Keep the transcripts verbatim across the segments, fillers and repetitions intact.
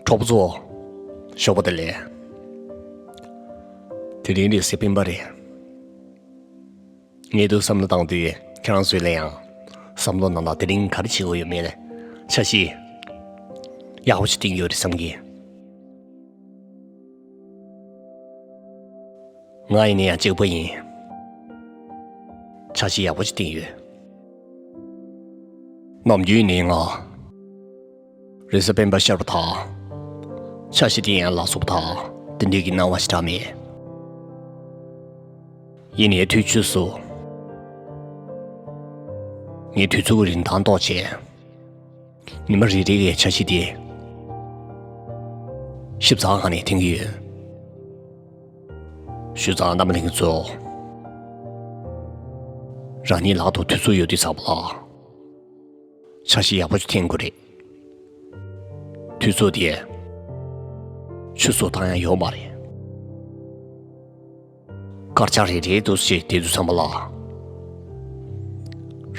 གྲོགས་པོ་ཚོ། ཞོགས་པ་བདེ་ལེགས། དེ་རིང་རེས་གཟའ་སྤེན་པ་རེད། ངས་འདུག་བསམ་བློ་བཏང་དུས་ཁྱེད་རང་ཚོས་ལན་ཡང་བསམ་བློ་ནང་ལ་དེ་རིང་ག་རེ་བྱེད་དགོས་ཡོད་མེད་ལ་འཆར་གཞི་ཡག་པོ་ཞིག་བཏིང་ཡོད་རེད་བསམ་གི། ང་ཡིན་ན་ཡང་གཅིག་པ་ཡིན། འཆར་གཞི་ཡག་པོ་ཞིག་བཏིང་ཡོད། ནམ་རྒྱུན་ནས་ང་རེས་གཟའ་སྤེན་པ་ཤར་བ་དང་། འཆར་གཞི་དེ་ཡང་ལག་སོབ་དང་དེ་འདྲའི་གི་སྣང་བ་ཞེ་དྲག་མེད། ཡིན་ནའི་དུས་ཆུད་སོང་། ངས་དུས་ཚོད་ཀྱི་རིན་ཐང་རྟོགས་བྱས། ཉི་མ་རེ་རེ་གི་འཆར་གཞི་དེ་ཞིབ་ཚགས་ངང་ནས་འཐེན་གྱི་ཡོད། བྱས་ཙང་རྣམ་པ་ལྷན་རྒྱས་ཚོ། རང་ཉིད་ལག་ཏུ་དུས་ཚོད་ཡོད་དུས་ཙམ་པ་ལ། འཆར་གཞི་ཡག་པོ་ཞིག་འཐེན་དགོས་རེད། དུས་ཚོད་དེ་ཆུད་ཟོས་བཏང་ཡ་ཡོད་མ་རེད། སྐར་ཆ་རེ་རེ་འདུག་སེ་བསྡད་དུས་ཙམ་པ་ལ།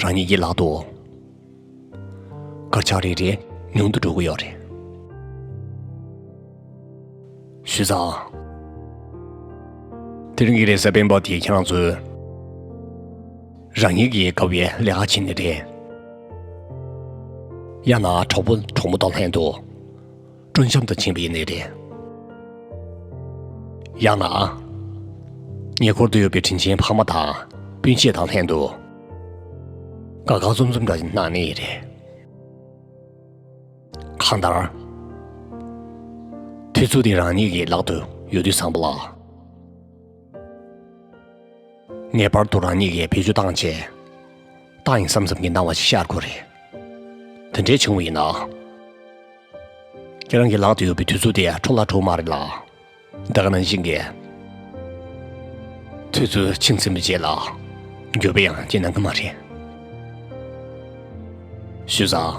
རང་ཉིད་ཀྱི་ལག་ཏུ་སྐར་ཆ་རེ་རེ་ཉུང་དུ་འགྲོ་གི་ཡོད་རེད། བྱས་ཙང་། དེ་རིང་གི་རེས་གཟའ་སྤེན་པ་དེ་ཁྱེད་རང་ཚོས་རང་ཉིད་ཀྱི་དགའ་བའི་ལས་ཀ་བྱེད་ནི་རེད། ཡང་ན་གྲོགས་པོ་གྲོགས་མོ་དང་ལྷན་དུ་སྤྲོ་འཆམ་དུ་ཕྱིན་པ་ཡིན་ནི་རེད། ཡང་ན་ཉེ་འཁོར་དུ་ཡོད་པའི་དྲིན་ཆེན་ཕ་མ་དང་སྤུན་མཆེད་དང་ལྷན་དུ་དགའ་དགའ་འཛུམ་འཛུམ་འདྲ་གནང་ནི་རེད། གང་ལྟར། དུས་ཚོད་དེ་རང་ཉིད་ཀྱི་ལག་ཏུ་ཡོད་དུས་ཙམ་པ་ལ། ངེས་པར་དུ་རང་ཉིད་ཀྱིས་བེད་སྤྱོད་བཏང་བྱས། བཏང་ཡིན་བསམ་བསམ་གྱི་སྣང་བ་ཞིག་ཤར་དགོས་རེད། དེ་འདྲའི་བྱུང་བ་ཡིན་ན། ཁྱེད་རང་གི་ལག་ཏུ་ཡོད་པའི་དུས་ཚོད་དེ་འཕྲོ་བརླག་འགྲོ་མ་རེད་ལ། ད་ག་ནང་བཞིན་གྱི་དུས་ཚོད་ཕྱིན་ཟིན་པའི་རྗེས་ལ་འགྱོད་པ་ཡང་སྐྱེ་གནང་གི་མ་རེད། བྱས་ཙང་།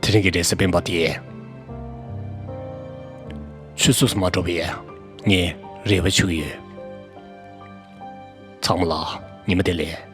དེ་རིང་གི་རེས་གཟའ་སྤེན་པ་དེ་ཆུད་ཟོས་སུ་མ་འགྲོ་བའི་ངས་རེ་བ་ཞུ་གི་ཡོད། ཚང་མ་ལ་ཉི་མ་བདེ་ལེགས།